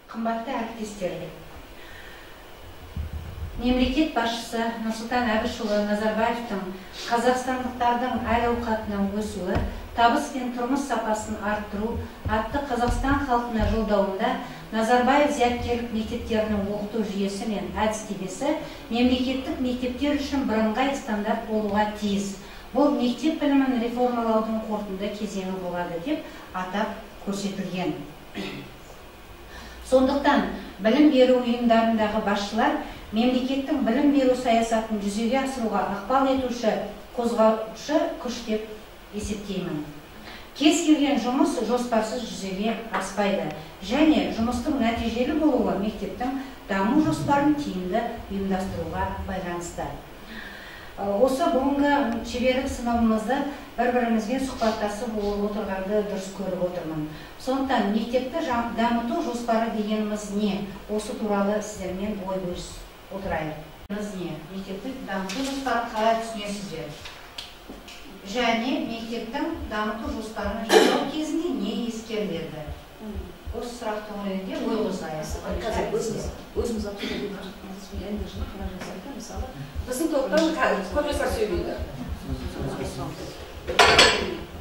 Қымбатты әріптестер, мемлекет басшысы Нұрсұлтан Әбішұлы Назарбаевтың қазақстандықтардың әл-ауқатының өсуі, табыс пен тұрмыс сапасын арттыру атты Қазақстан халқына жолдауында Назарбаев зияткерлік мектептерінің оқыту жүйесі мен әдістемесі мемлекеттік мектептер үшін бірыңғай стандарт болуға тиіс. Бұл мектеп білімін реформалаудың қорытынды кезеңі болады деп атап көрсетілген. Сондықтан білім беру ұйымдарындағы басшылар мемлекеттің білім беру саясатын жүзеге асыруға ықпал етуші қозғаушы күш деп есептеймін. Кез келген жұмыс жоспарсыз жүзеге аспайды және жұмыстың нәтижелі болуы мектептің даму жоспарын тиімді ұйымдастыруға байланысты. Осы бүгінгі шеберлік сыныбымызды бір-бірімізбен сұхбаттасып отырғанды дұрыс көріп отырмын. Сондықтан мектепті дамыту жоспары дегеніміз не? Осы туралы сіздермен ой бөлісіп отырайық. Не? Мектепті дамыту жоспарын қалай түсінесіздер? Және мектептің дамыту жоспарын жасау кезінде не ескеріледі? Осы сұрақ төңірегінде ой қозғайық. Қазір өзіміз мысалы, біздің топтан көп жастар сөйлейді.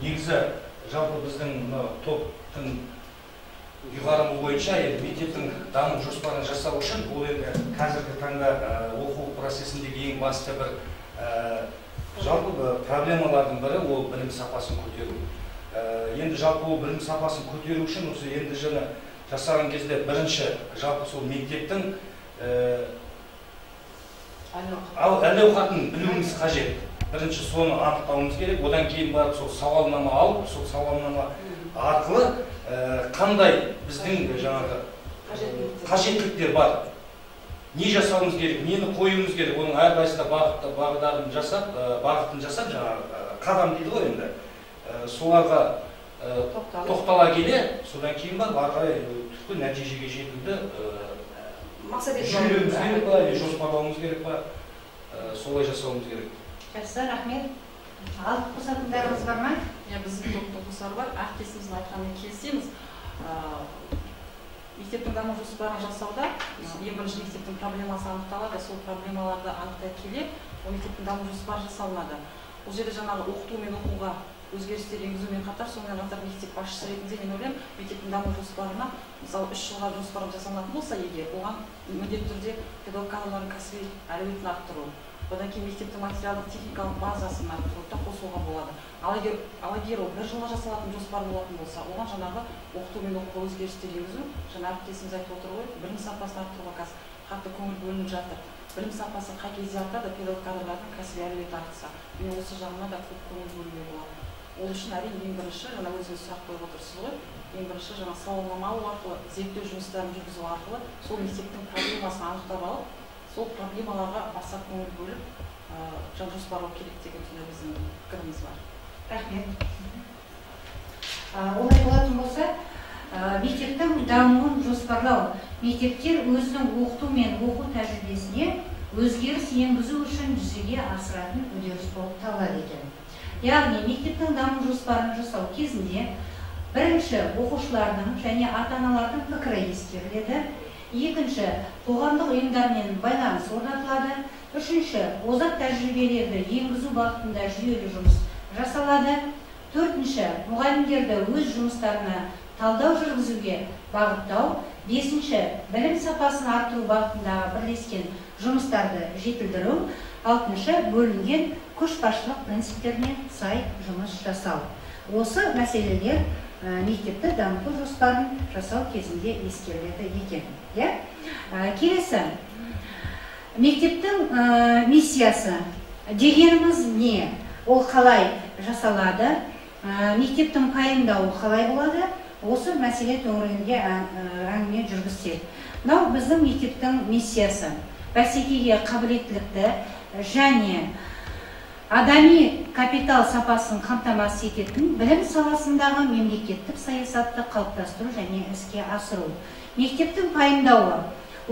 Негізі жалпы біздің топтың ұйғарымы бойынша енді мектептің даму жоспарын жасау үшін ол енді қазіргі таңда оқу процесіндегі ең басты бір жалпы проблемалардың бірі ол білім сапасын көтеру. Енді жалпы ол білім сапасын көтеру үшін осы енді жаңа жасаған кезде бірінші жалпы сол мектептің әл-ауқатын білуіміз қажет. Бірінші соны анықтауымыз керек. Одан кейін барып сол сауалнама алып, сол сауалнама арқылы қандай біздің жаңағы қажеттіліктер бар, не жасауымыз керек, нені қоюымыз керек, оның әрқайсысына бағдарын жасап, бағытын жасап, жаңағы қадам дейді ғой енді, соларға тоқтала келе, содан кейін барып ары қарай түпкі нәтижеге жетуді жүйелеуіміз керек па, жоспарлауымыз керек па, солай жасауымыз керек. Жақсы, рахмет. Алып қосатындарыңыз бар ма? Иә, біздің топта қосар бар. Әріптесіміздің айтқанымен келісеміз. Мектептің даму жоспарын жасауда ең бірінші мектептің проблемасы анықталады, сол проблемаларды анықтай келе, ол мектептің даму жоспары жасалынады. Бұл жерде жаңағы оқыту мен оқуға өзгерістер енгізумен қатар, сонымен қатар мектеп басшысы ретінде мен ойлаймын, мектептің даму жоспарына, мысалы, 3 жылға жоспар жасалынатын болса, егер оған міндетті түрде педагог кадрлардың кәсіби әлеуетін арттыру, одан кейін мектептің материалдық техникалық базасын арттыруды да қосуға болады. Ал егер ол бір жылға жасалатын жоспар болатын болса, оған жаңағы оқыту мен оқуға өзгерістер енгізу, жаңа әріптесіміз айтып отыр ғой, білім сапасын арттыруға қазір қатты көңіл бөлініп жатыр. Білім сапасы қай кезде артады, педагог кадрлардың кәсіби әлеуеті артса, міне осы жағына да көп көңіл бөлуге болады. Ол үшін әрине ең бірінші, жаңа өзіңіз сұрақ қойып отырсыз ғой, ең бірінші жаңа сауалнама алу арқылы, зерттеу жұмыстарын жүргізу арқылы сол мектептің проблемасын анықтап алып, сол проблемаларға баса көңіл бөліп, жаңа жоспарлау керек деген сондай біздің пікіріміз бар. Рахмет. Олай болатын болса, мектептің дамуын жоспарлау, мектептер өзінің оқыту мен оқу тәжірибесіне өзгеріс енгізу үшін жүзеге асыратын үдеріс болып табылады екен. Яғни мектептің даму жоспарын жасау кезінде бірінші оқушылардың және ата-аналардың пікірі ескеріледі, екінші қоғамдық ұйымдармен байланыс орнатылады, үшінші озат тәжірибелерді енгізу бағытында жүйелі жұмыс жасалады, төртінші мұғалімдерді өз жұмыстарына талдау жүргізуге бағыттау, бесінші білім сапасын арттыру бағытындағы бірлескен жұмыстарды жетілдіру, алтыншы бөлінген көшбасшылық принциптеріне сай жұмыс жасау. Осы мәселелер мектепті дамыту жоспарын жасау кезінде ескеріледі екен. Келесі, мектептің миссиясы дегеніміз не? Ол қалай жасалады? Мектептің пайымдауы қалай болады? Осы мәселе төңірегінде әңгіме жүргізсек. Мынау біздің мектептің миссиясы. Бәсекеге қабілеттілікті және адами капитал сапасын қамтамасыз ететін білім саласындағы мемлекеттік саясатты қалыптастыру және іске асыру. Мектептің пайымдауы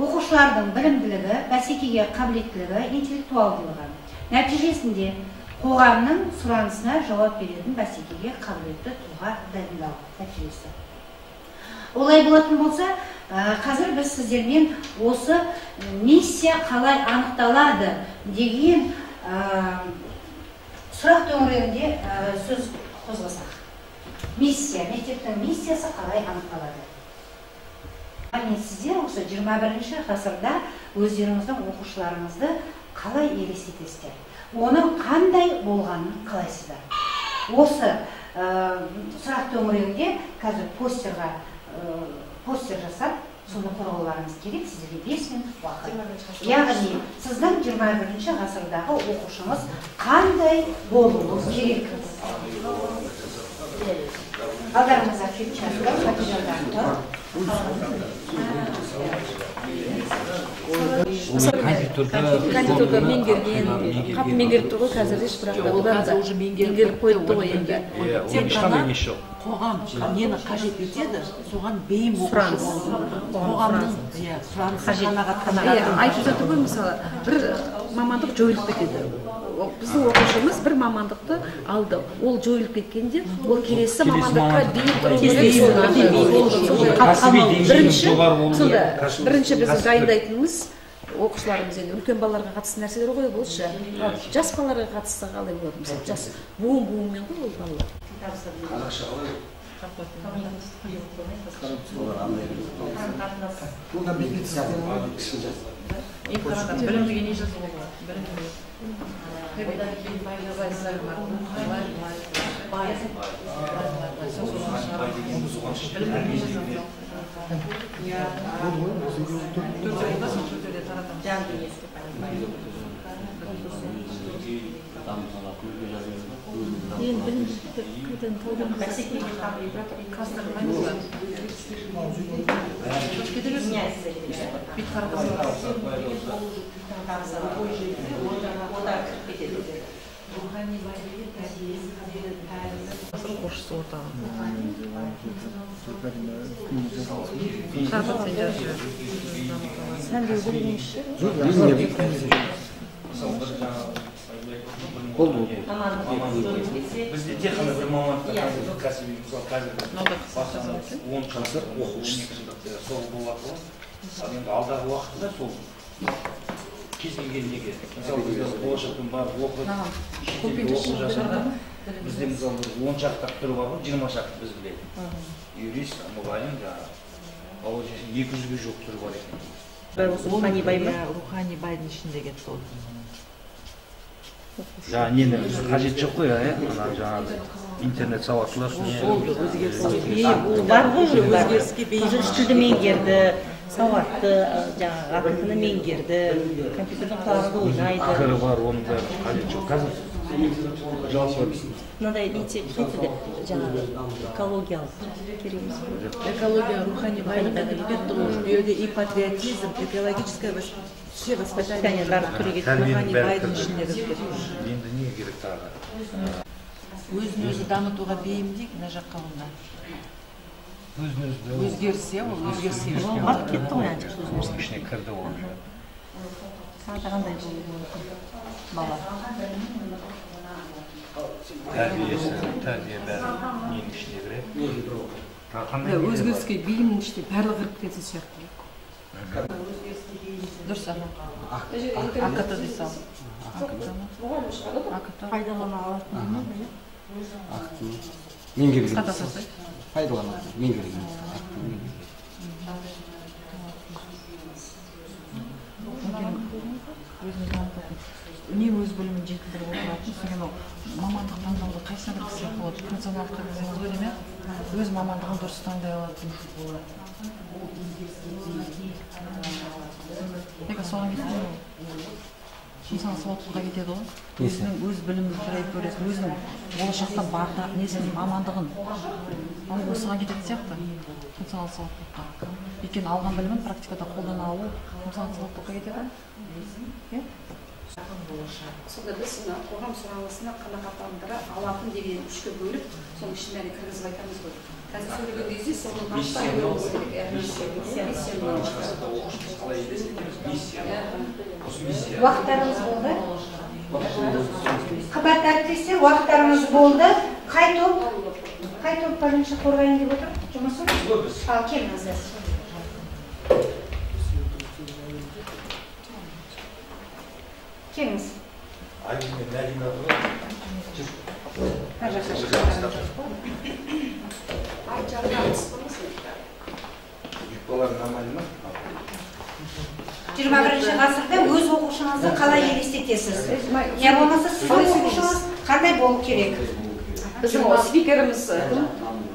оқушылардың білімділігі, бәсекеге қабілеттілігі, интеллектуалдылығы. Нәтижесінде қоғамның сұранысына жауап беретін бәсекеге қабілетті тұлға дайындау нәтижесі. Олай болатын болса, Қазір біз сіздермен осы миссия қалай анықталады деген сұрақ төңірегінде сөз қозғасақ. Миссия, мектептің миссиясы қалай анықталады? Яғни сіздер осы 21-ші ғасырда өздеріңіздің оқушыларыңызды қалай елестетесіздер? Оның қандай болғанын қалайсыздар? Осы сұрақ төңірегінде қазір постер жасап, соны қорғауларыңыз керек, сіздерге 5 минут уақыт. Яғни сіздің 21-ші ғасырдағы оқушыңыз қандай болуы керек? Алдарыңызда флипчарт, материалдар тұр. Компьютерді меңгерген, қатты меңгеріп тұр ғой қазір еш, бірақ та одан да меңгеріп қойыпты ғой енді. Тек қана қоғам нені қажет етеді, соған бейім оқушы болу. Қоғамның сұранысы қанағаттандыру. Айтып жатыр ғой, мысалы, бір мамандық жойылып кетеді. Біздің оқушымыз бір мамандықты алды. Ол жойылып кеткенде, ол келесі мамандыққа бейім тұру керек. Бірінші біздің дайындайтынымыз оқушыларымыз енді үлкен балаларға қатысты нәрселер ғой бұл ше. Жас балаларға қатысты қалай болады? Мысалы, жас буын-буынмен ғой ол балалар. Қазақша қалай? Білімдіге не жазуға болады? Білімдіге. Бай. Енді білімділікті қайтадан талдамыз. Оқушысы ортаға. Бізде тек қана бір мамандықта қазір кәсіби, мысалы қазір 10 ғасыр оқу 12 жылдық сол болады ғой. Ал енді алдағы уақытта сол кез келген неге, мысалы біз болашақтан барып оқып, шетелде оқып жатқанда бізде мысалы 10 шақты түрі бар ғой, 20 шақты біз білетін. Юрист, мұғалім, жаңағы. Ал ол жерде 200-ге жуық түрі бар екен. Рухани бай ма? Рухани байдың ішінде кетті ол. Жаңа нені қажет жоқ қой, ана жаңағы интернет сауаттылар. Өзгеріске бейім, ол бар ғой, өзгеріске бейім. Үш тілді меңгерді, сауатты, жаңағы АКТ-ны меңгерді, компьютердің құлағында ойнайды. Ақыры бар, оның бәрі қажет жоқ. Қазір жалпы мынадай нете кетеді, жаңағы экологиялық керек емес. Экология, рухани байлық кетті ғой. Бұл жерде и патриотизм, экологическое все воспитание рухани байдың ішінде кіріп кетті. Енді не керек тағы? Өзін өзі дамытуға бейімдейік мына жаққа онда. Өзін өзі өзгерсе, ол өзгерсе. Артып кетті ғой ана жақта өзгеріс. Оның ішіне кірді ол. Тағы қандай болуы мүмкін бала? Тәрбиесі, тәрбие бәрі ненің ішіне кіреді. Өзгеріске бейімнің ішінде барлығы кіріп кететін сияқты. Дұрыс, ана. АКТ дей сал. АКТ. Пайдалана алатын. Меңгерген. Пайдаланатын, меңгерген. Өзін дамытатын, үнемі өз білімін жетілдіріп отыратын, содан ол мамандық таңдауда қайсына кіргізсек болады? Функционалдыққа кіргіземіз ғой деймін, өз мамандығын дұрыс таңдай алатын. Тек соған кетеді ғой. Мысалы, сауаттылыққа кетеді ғой. Өзінің өз білімін траекториясын, өзінің болашақта бағда несін, мамандығын. Ол осыған кететін сияқты, функционалдық сауаттылыққа. Өйткені алған білімін практикада қолдана алу функционалдық сауаттылыққа кетеді. Сонда біз қоғам сұранысына қанағаттандыра алатын деген үшке бөліп, соның ішіне кіргізіп айтамыз ғой. Қазір сөйлеген кезде соны нақтылай білуіміз керек. Уақыттарымыз болды. Қымбатты әріптестер, уақыттарымыз болды. Қай топ? Қай топ бірінші қорғайын деп отыр? Жұмысын? Ал келіңіздер. Келіңіз. Айгүл мен Мәдина тұр. Ар жаққа Балалар нормально ма? 21 ғасырда өз оқушыңызды қалай елестетесіз? Я болмаса сіздің оқушыңыз қандай болу керек? Біздің спикеріміз кім?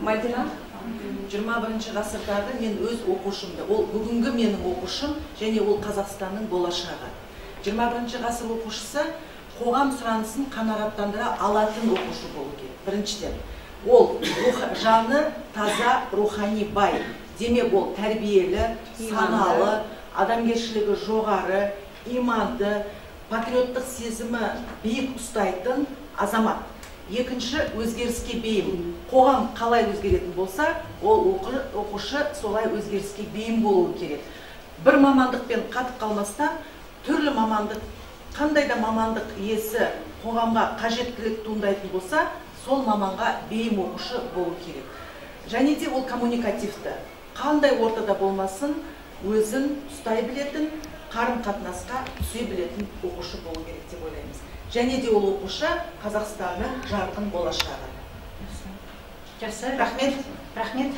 Мадина. 21 ғасырдағы мен өз оқушымды, ол бүгінгі менің оқушым және ол Қазақстанның болашағы. 21 ғасыр оқушысы қоғам сұранысын қанағаттандыра алатын оқушы болу керек. Біріншіден, ол жаны таза, рухани бай. Демек, ол тәрбиелі, саналы, адамгершілігі жоғары, иманды, патриоттық сезімі биік ұстайтын азамат. Екінші, өзгеріске бейім. Қоғам қалай өзгеретін болса, ол оқушы солай өзгеріске бейім болуы керек. Бір мамандықпен қатып қалмастан, түрлі мамандық, қандай да мамандық иесі қоғамға қажеттілік туындайтын болса, сол маманға бейім оқушы болу керек. Және де ол коммуникативті. Қандай ортада болмасын, өзін ұстай білетін, қарым-қатынасқа түсе білетін оқушы болу керек деп ойлаймыз. Және де ол оқушы Қазақстанның жарқын болашағы. Жақсы, рахмет, рахмет.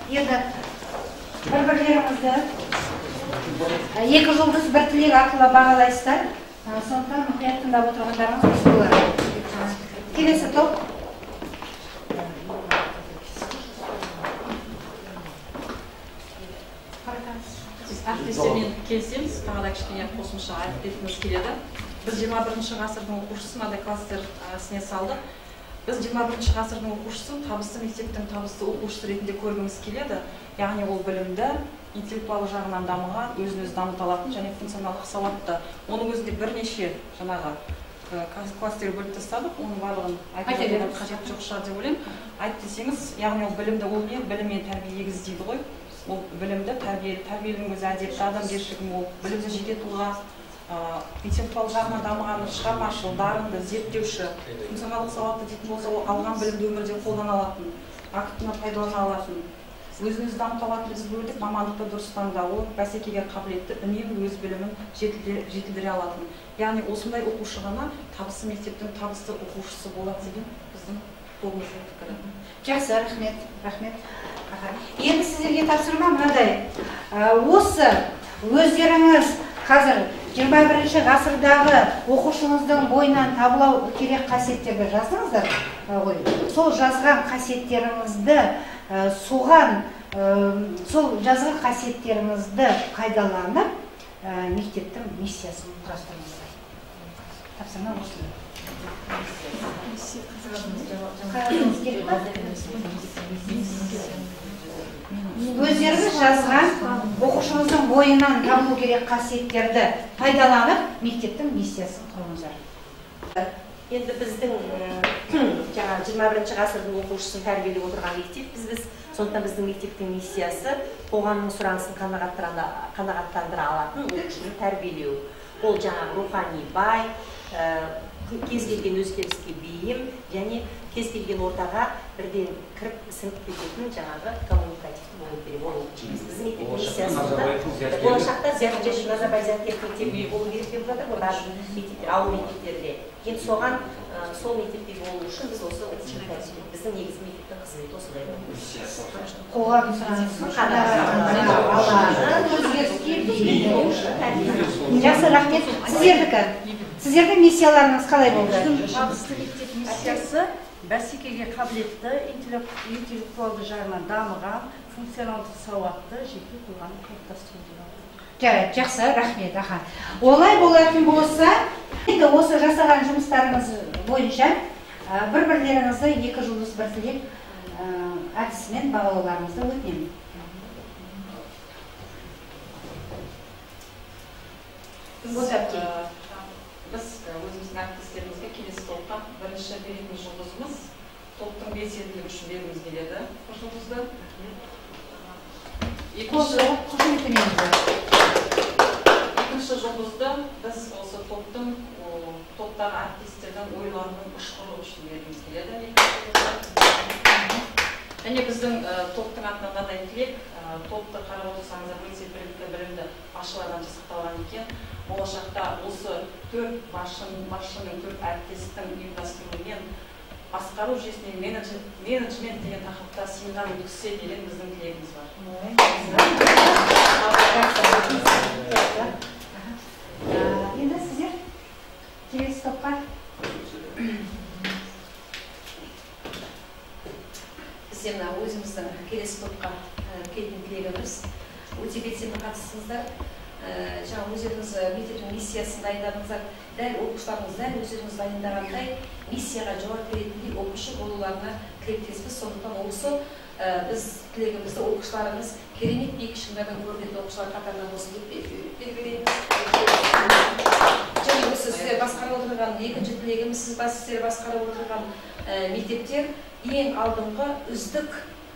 Енді бір-бірлеріңізді екі жұлдыз бір тілек арқылы бағалайсыздар. Сондықтан мұқият тыңдап отырғандарыңыз дұрыс болар. Келесі топ. Әріптестермен келісеміз, тағы да кішкене қосымша айтып кеткіміз келеді. Біз 21 ғасырдың оқушысын мынадай кластер ісіне салдық. Біз 21 ғасырдың оқушысын табысты мектептің табысты оқушысы ретінде көргіміз келеді. Яғни ол білімді, интеллектуалды жағынан дамыған, өзін өзі дамыта алатын және функционалдық сауатты. Оның өзінде бірнеше жаңағы кластер бөліп тастадық, оның барлығын айтып қажет жоқ шығар деп ойлаймын. Айт десеңіз, яғни ол білімді, ол не? Білім мен тәрбие егіз дейді ғой. Ол білімді, тәрбиелі, тәрбиелінің өзі әдепті, адамгершілігі мол, білімді жеке тұлға, интеллектуал жағынан дамыған, шығармашыл, дарынды, зерттеуші, функционалдық сауатты дейтін болса, ол алған білімді өмірде қолдана алатын, актіні пайдалана алатын, өзін өзі дамыта алатын біз бөлдік, мамандықты дұрыс таңдауы, бәсекеге қабілетті, үнемі өз білімін жетілдіре алатын. Яғни осындай оқушы ғана табысты мектептің табысты оқушысы болады деген біздің тобымыздың пікірі. Жақсы, рахмет, рахмет. Енді сіздерге тапсырма мынадай. Осы өздеріңіз қазір 21 ғасырдағы оқушыңыздың бойынан табылау керек қасиеттерді жаздыңыздар ғой. Сол жазған қасиеттеріңізді, сол жазған қасиеттеріңізді пайдаланып, мектептің миссиясын құрастырыңыздар. Тапсырма осындай. Қағазыңыз керек па? Өздеріңіз жазған оқушыңыздың бойынан табылу керек қасиеттерді пайдаланып, мектептің миссиясын құрыңыздар. Енді біздің жаңа 21 ғасырдың оқушысын тәрбиелеп отырған мектеп біз, сондықтан біздің мектептің миссиясы қоғамның сұранысын қанағаттандыра алатын оқушыны тәрбиелеу. Ол жаңағы рухани бай, кез келген өзгеріске бейім және кез келген ортаға бірден кіріп сіңіп кететін жаңағы коммуникативті болу керек. Ол біздің мектептің миссиясында болашақта зияткерлік, Назарбаев зияткерлік мектебі болу керек деп жатыр ғой барлық мектептер, ауыл мектептерде. Енді соған сол мектепте болу үшін біз осы оқушыны тәрбиелеу. Біздің негізгі мектептің қызметі осындай болады. Қоғам сұранысын қанағаттандыра алатын өзгеріске бейім оқушыны тәрбиелеу. Жақсы, рахмет. Сіздердікі? Сіздердің миссияларыңыз қалай болды? Табысты мектеп миссиясы бәсекеге қабілетті, интеллектуалды жағынан дамыған, функционалдық сауатты жеке тұлғаны қалыптастыру деп аталады. Жарайды, жақсы, рахмет. Аха. Олай болатын болса, енді осы жасаған жұмыстарыңыз бойынша бір-бірлеріңізді екі жұлдыз бір тілек әдісімен бағалауларыңызды өтінемін. Біз өзіміздің әріптестерімізге келесі топқа бірінші беретін жұлдызымыз топтың белсенділігі үшін бергіміз келеді жұлдызды. Екінші жұлдызды біз осы топтың топтағы әріптестердің ойларының ұшқырлығы үшін бергіміз келеді. Және біздің топтың атынан мынадай тілек, топты қарап отырсаңыздар өте білікті, білімді басшылардан жасақталған екен. Болашақта осы 4 басшының, 4 әріптестің ұйымдастыруымен басқару жүйесіне менеджмент деген тақырыпта семинар өткізсе деген біздің тілегіміз бар. Енді сіздер келесі топқа. Бізде мына өзіміздің келесі топқа келетін тілегіміз, өте белсенді қатыстыңыздар. Жаңа өздеріңіз мектептің миссиясын дайындадыңыздар, дәл оқушыларыңыз дәл өздеріңіз дайындағандай миссияға жауап беретіндей оқушы болуларына тілектеспіз. Сондықтан осы біз тілегімізді оқушыларымыз керемет биік шыңдардан көрінетін оқушылар қатарынан болсын деп белгілейміз. Және осы сіздер басқарып отырған екінші тілегіміз, сіздер басқарып отырған мектептер ең алдыңғы үздік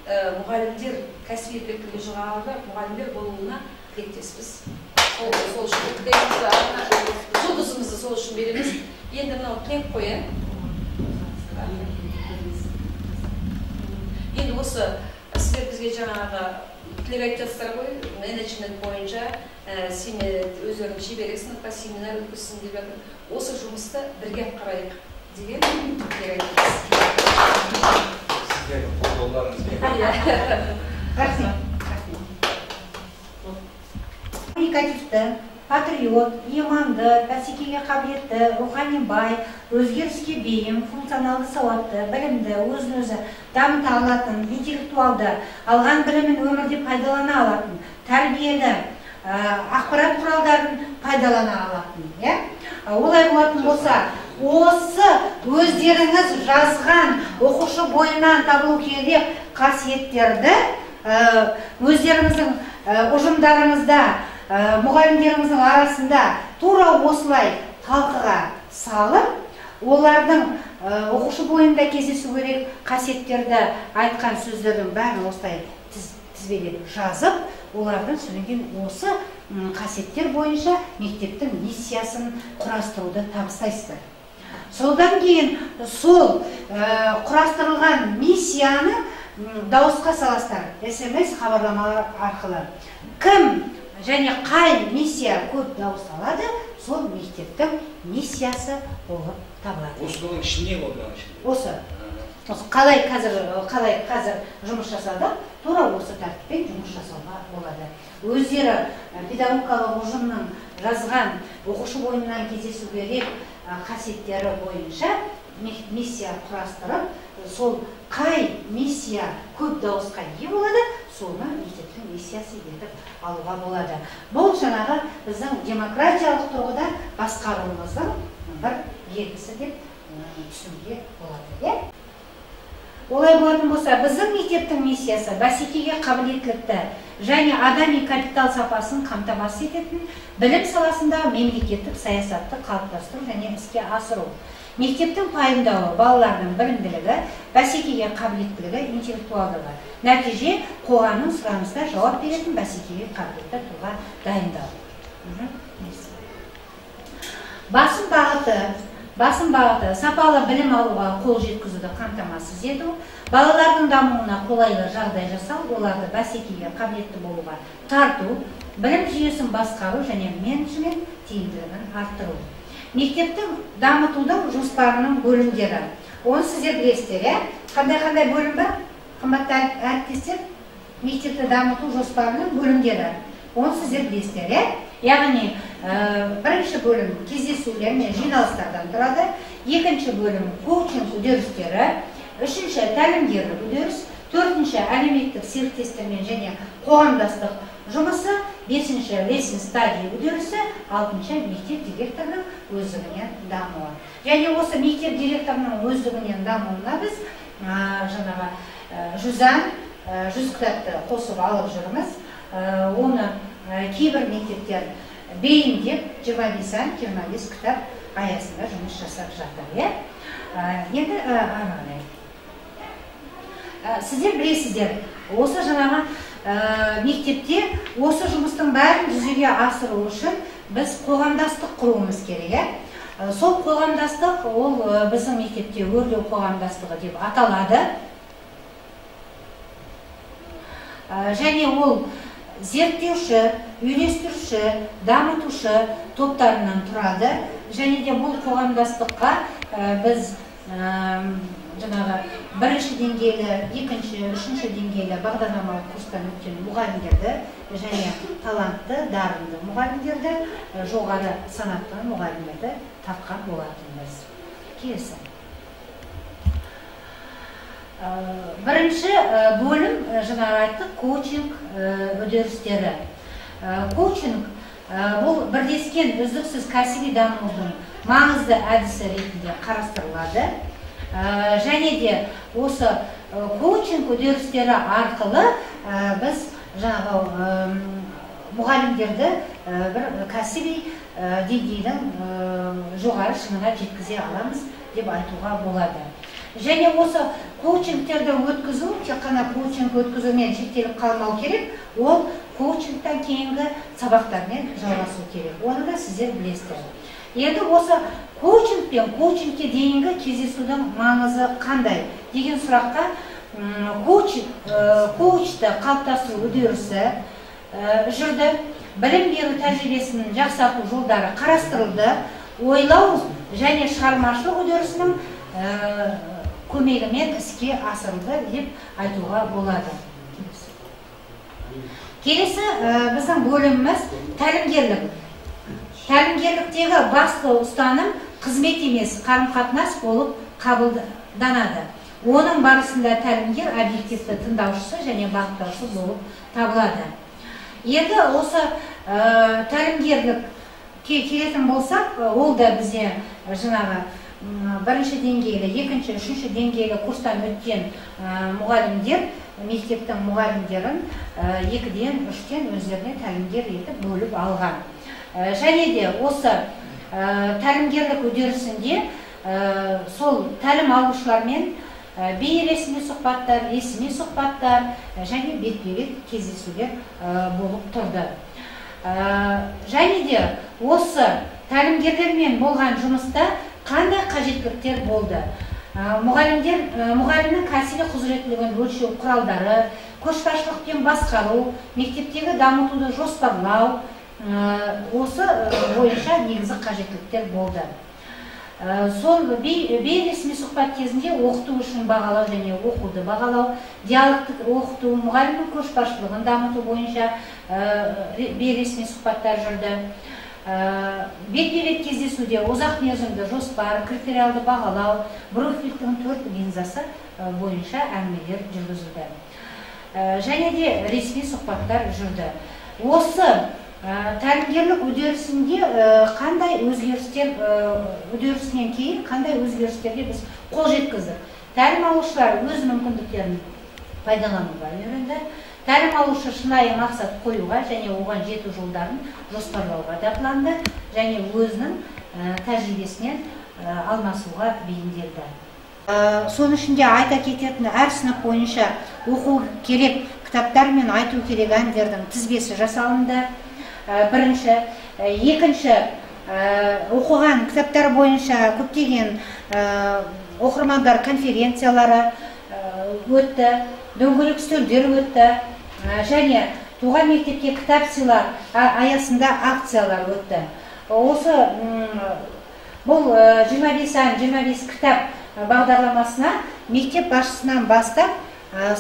мұғалімдер, кәсіби біліктілігі жоғары мұғалімдер болуына тілектеспіз. Сол үшін жұлдызымызды сол үшін береміз. Енді мынау тілек қой, енді осы сіздер бізге жаңағы тілек айтып жатсыздар ғой, менеджмент бойынша өздерінің шеберлік сыныпқа семинар өткізсін деп жатыр. Осы жұмысты бірге атқарайық деген тілек айтамыз. Сіздердің қолдауларыңызбен. Рахмет. Коммуникативті, патриот, иманды, бәсекеге қабілетті, рухани бай, өзгеріске бейім, функционалды сауатты, білімді, өзін-өзі дамыта алатын, интеллектуалды, алған білімін өмірде пайдалана алатын, тәрбиелі, ақпарат құралдарын пайдалана алатын. Олай болатын болса, осы өздеріңіз жазған оқушы бойынан табылу керек қасиеттерді өздеріңіздің ұжымдарыңызда, мұғалімдеріңіздің арасында тура осылай талқыға салып, олардың оқушы бойында кездесу керек қасиеттерді айтқан сөздердің бәрін осылай тізбелеп жазып, олардың содан кейін осы қасиеттер бойынша мектептің миссиясын құрастыруды табыстайсыздар. Содан кейін сол құрастырылған миссияны дауысқа саласыздар, СМС хабарламалар арқылы. Кім және қай миссия көп дауыс алады, сол мектептің миссиясы болып табылады. Осының ішінде ғой, мынаның ішінде. Осы. Қалай қазір жұмыс жасадық, тура осы тәртіппен жұмыс жасауға болады. Өздері педагогикалық ұжымның жазған оқушы бойынан кездесу керек қасиеттері бойынша миссия құрастырып, сол қай миссия көп дауысқа ие болады, соны мектептің миссиясы етіп алуға болады. Бұл жаңағы біздің демократиялық тұрғыда басқаруымыздың бір белгісі деп түсінуге болады. Олай болатын болса, біздің мектептің миссиясы бәсекеге қабілеттілікті және адами капитал сапасын қамтамасыз ететін білім саласындағы мемлекеттік саясатты қалыптастыру және іске асыру. Мектептің пайымдауы балалардың білімділігі, бәсекеге қабілеттілігі, интеллектуалдығы. Нәтиже қоғамның сұранысына жауап беретін бәсекеге қабілетті тұлға дайындау. Басым бағыты сапалы білім алуға қол жеткізуді қамтамасыз ету, балалардың дамуына қолайлы жағдай жасау, оларды бәсекеге қабілетті болуға тарту, білім жүйесін басқару және менеджмент тиімділігін арттыру. Мектептің дамытудың жоспарының бөлімдері. Оны сіздер білесіздер, иә? Қандай-қандай бөлім бар? Қымбатты әріптестер, мектепті дамыту жоспарының бөлімдері. Оны сіздер білесіздер, иә? Яғни, бірінші бөлім кездесулер мен жиналыстардан тұрады, екінші бөлім коучинг үдерістері, үшінші тәлімгерлік үдеріс, төртінші әлеуметтік серіктестермен және қоғамдастық жұмысы, бесінші lesson study үдерісі, алтыншы мектеп директорының өздігінен дамуы. Және осы мектеп директорының өздігінен дамуына біз жаңағы 100 кітапты қосып алып жүрміз. Оны кейбір мектептер бейімдеп 25 ән, 25 кітап аясында жұмыс жасап жатыр. Енді ары қарай. Сіздер білесіздер, осы жаңағы мектепте осы жұмыстың бәрін жүзеге асыру үшін біз қоғамдастық құруымыз керек. Сол қоғамдастық, ол біздің мектепте өрлеу қоғамдастығы деп аталады. Және ол зерттеуші, үйлестіруші, дамытушы топтарынан тұрады. Және де бұл қоғамдастыққа біз жаңағы бірінші деңгейлі, екінші, үшінші деңгейлі бағдарламалық курстан өткен мұғалімдерді және талантты, дарынды мұғалімдерді, жоғары санатты мұғалімдерді тартқан болатынбыз. Келесі. Бірінші бөлім, жаңа айттық, коучинг үдерістері. Коучинг бұл бірлескен үздіксіз кәсіби дамудың маңызды әдісі ретінде қарастырылады. Және де осы коучинг үдерістері арқылы біз жаңағы мұғалімдерді бір кәсіби деңгейдің жоғары шыңына жеткізе аламыз деп айтуға болады. Және осы коучингтерді өткізу, тек қана коучинг өткізумен шектеліп қалмау керек, ол коучингтан кейінгі сабақтармен жалғасу керек. Оны да сіздер білесіздер. Енді осы коучинг пен коучингке дейінгі кездесудің маңызы қандай деген сұраққа коучты қалыптастыру үдерісі жүрді, білім беру тәжірибесін жақсарту жолдары қарастырылды, ойлау және шығармашылық үдерісінің көмегімен іске асырылды деп айтуға болады. Келесі біздің бөліміміз тәлімгерлік. Тәлімгерліктегі басты ұстаным қызмет емес, қарым-қатынас болып қабылданады. Оның барысында тәлімгер объективті тыңдаушысы және бағыттаушы болып табылады. Енді осы тәлімгерлікке келетін болсақ, ол да бізде жаңағы бірінші деңгейлі, екінші, үшінші деңгейлі курстан өткен мұғалімдер, мектептің мұғалімдерін екіден, үштен өздеріне тәлімгер етіп бөліп алған. Және де осы тәлімгерлік үдерісінде сол тәлім алушылармен бейресми сұхбаттар, ресми сұхбаттар және бетпе-бет кездесулер болып тұрды. Және де осы тәлімгерлермен болған жұмыста қандай қажеттіліктер болды? Мұғалімнің кәсіби құзыреттілігін өлшеу құралдары, көшбасшылықпен басқару, мектептегі дамытуды жоспарлау, осы бойынша негізгі қажеттіліктер болды. Сол бейресми сұхбат кезінде оқыту үшін бағалау және оқуды бағалау, диалогтық оқыту, мұғалімнің көшбасшылығын дамыту бойынша бейресми сұхбаттар жүрді. Бетпе-бет кездесуде ұзақ мерзімді жоспар, критериалды бағалау, Брукфилдтің 4 линзасы бойынша әңгімелер жүргізілді. Және де ресми сұхбаттар жүрді. Осы тәлімгерлік үдерісінде қандай өзгерістер, үдерісінен кейін қандай өзгерістерге біз қол жеткіздік? Тәлім алушылар өз мүмкіндіктерін пайдалануға үйренді. Тәлім алушы шынайы мақсат қоюға және оған жету жолдарын жоспарлауға дағдыланды және өзінің тәжірибесінен алмасуға бейімделді. Соның ішінде айта кететін әр сынып бойынша оқу керек кітаптар мен айту керек әндердің тізбесі жасалынды. Бірінші, екінші, оқыған кітаптар бойынша көптеген оқырмандар конференциялары өтті, дөңгелек үстелдер өтті, және туған мектепке кітап сыйла аясында акциялар өтті. Осы бұл 25 ән, 25 кітап бағдарламасына мектеп басшысынан бастап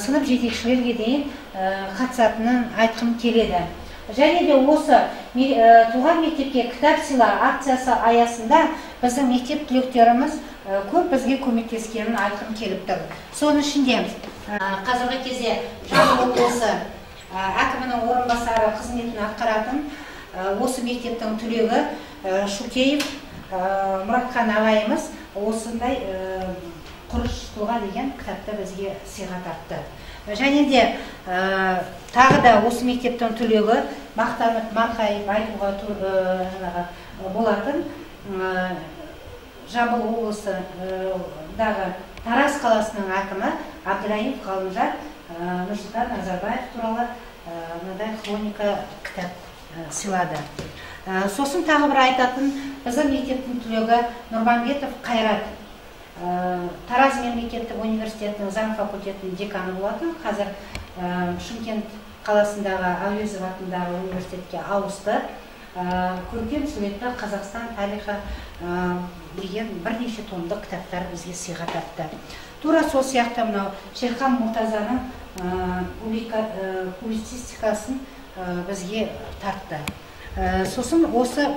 сынып жетекшілерге дейін қатысатынын айтқым келеді. Және де осы туған мектепке кітап сыйла акциясы аясында біздің мектеп түлектеріміз көп бізге көмектескенін айтқым келіп тұр. Соның ішінде қазіргі кезде Жамбыл облысы әкімінің орынбасары қызметін атқаратын осы мектептің түлегі Шукеев Мұратхан ағайымыз осындай құрыш тұлға деген кітапты бізге сыйға тартты. Және де тағы да осы мектептің түлегі мақтанып марқайып айтуға жаңағы болатын Жамбыл облысындағы Тараз қаласының әкімі Абдраимов Ғалымжан Нұрсұлтан Назарбаев туралы мынадай хроника кітап сыйлады. Сосын тағы бір айтатын біздің мектептің түлегі Нұрманбетов Қайрат, Тараз мемлекеттік университетінің заң факультетінің деканы болатын, қазір Шымкент қаласындағы Әуезов атындағы университетке ауысты. Көркем суретті Қазақстан тарихы деген бірнеше томдық кітаптар бізге сыйға тартты. Тура сол сияқты мынау Шерхан Мұртазаның публицистикасын бізге тартты. Сосын осы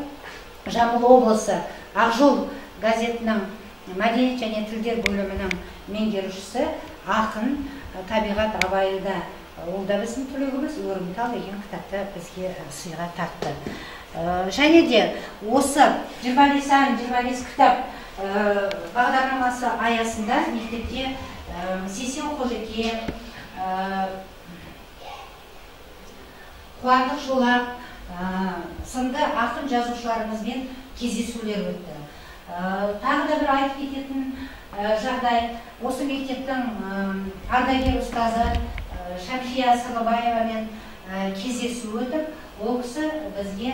Жамбыл облысы Ақжол газетінің мәдениет және тілдер бөлімінің меңгерушісі ақын Табиғат Абайылда, ол да біздің түлегіміз, Өрімтал деген кітапты бізге сыйға тартты. Және де осы 25 ән 25 кітап бағдарламасы аясында мектепте Сейсен Қожеке, Қуандық Шолақ сынды ақын жазушыларымызбен кездесулер өтті. Тағы да бір айтып кететін жағдай, осы мектептің ардагер ұстазы Шәмшия Сырлыбаевамен кездесу өтіп, ол кісі бізге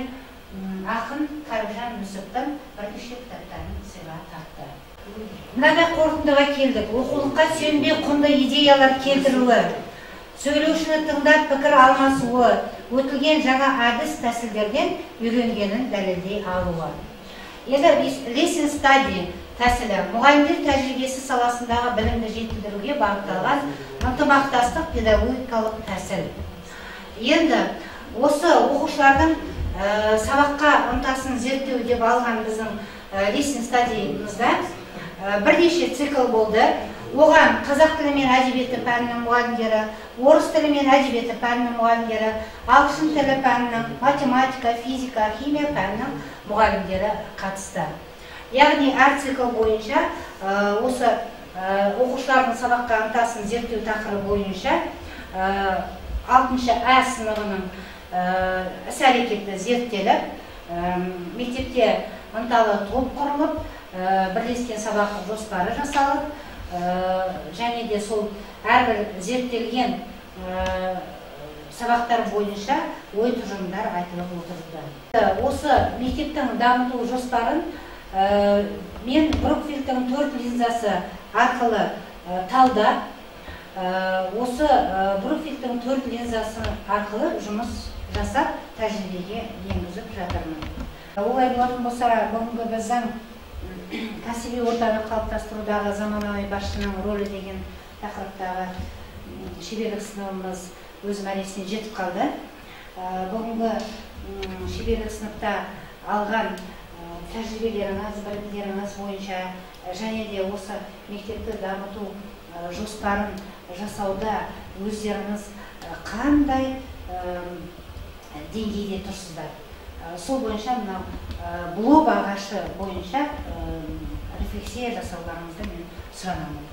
ақын Кәрімжан Нүсіптің бірнеше кітаптарын сыйға тартты. Мынадай қорытындыға келдік. Оқулыққа сүйенбей құнды идеялар келтіруі, сөйлеушіні тыңдап пікір алмасуы, өтілген жаңа әдіс тәсілдерден үйренгенін дәлелдей алуы. Енді lesson study тәсілі мұғалімдер тәжірибесі саласындағы білімді жетілдіруге бағытталған ынтымақтастық педагогикалық тәсіл. Енді осы оқушылардың сабаққа ынтасын зерттеу деп алған біздің lesson study-мызда бірнеше цикл болды. Оған қазақ тілі мен әдебиеті пәнінің мұғалімдері, орыс тілі мен әдебиеті пәнінің мұғалімдері, ағылшын тілі пәнінің, математика, физика, химия пәнінің мұғалімдері қатысты. Яғни әр цикл бойынша осы оқушылардың сабаққа ынтасын зерттеу тақырыбы бойынша 6-шы ә сыныбының іс-әрекеті зерттеліп, мектепте ынталы топ құрылып, бірлескен сабақ жоспары жасалып, және де сол әрбір зерттелген сабақтар бойынша ой тұжырымдар айтылып отырды. Осы мектептің дамыту жоспарын мен Брукфилдтің 4 линзасы арқылы талдап, осы Брукфилдтің 4 линзасы арқылы жұмыс жасап, тәжірибеге енгізіп жатырмын. Олай болатын болса, бүгінгі біздің кәсіби ортаны қалыптастырудағы заманауи басшының рөлі деген тақырыптағы шеберлік сыныбымыз өз мәресіне жетіп қалды. Бүгінгі шеберлік сыныпта алған тәжірибелеріңіз, білімдеріңіз бойынша және де осы мектепті дамыту жоспарын жасауда өздеріңіз қандай деңгейде тұрсыздар? Сол бойынша мынау блок ағашы бойынша рефлексия жасауларыңызды мен сұранамын.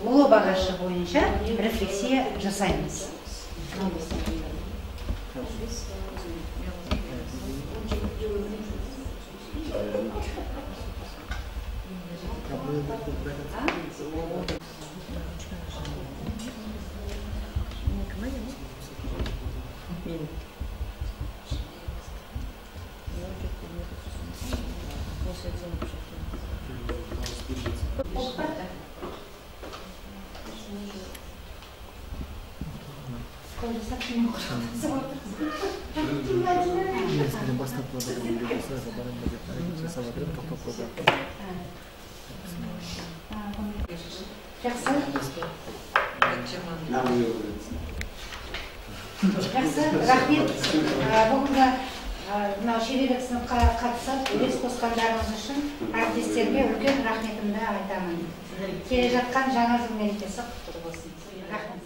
Блок ағашы бойынша рефлексия жасаймыз. Жақсы. Жақсы, рахмет. Бүгінгі мынау шеберлік сыныпқа қатысып, үлес қосқандарыңыз үшін әріптестерге үлкен рахметімді айтамын. Келе жатқан жаңа жыл мерекесі құтты болсын. Рахмет.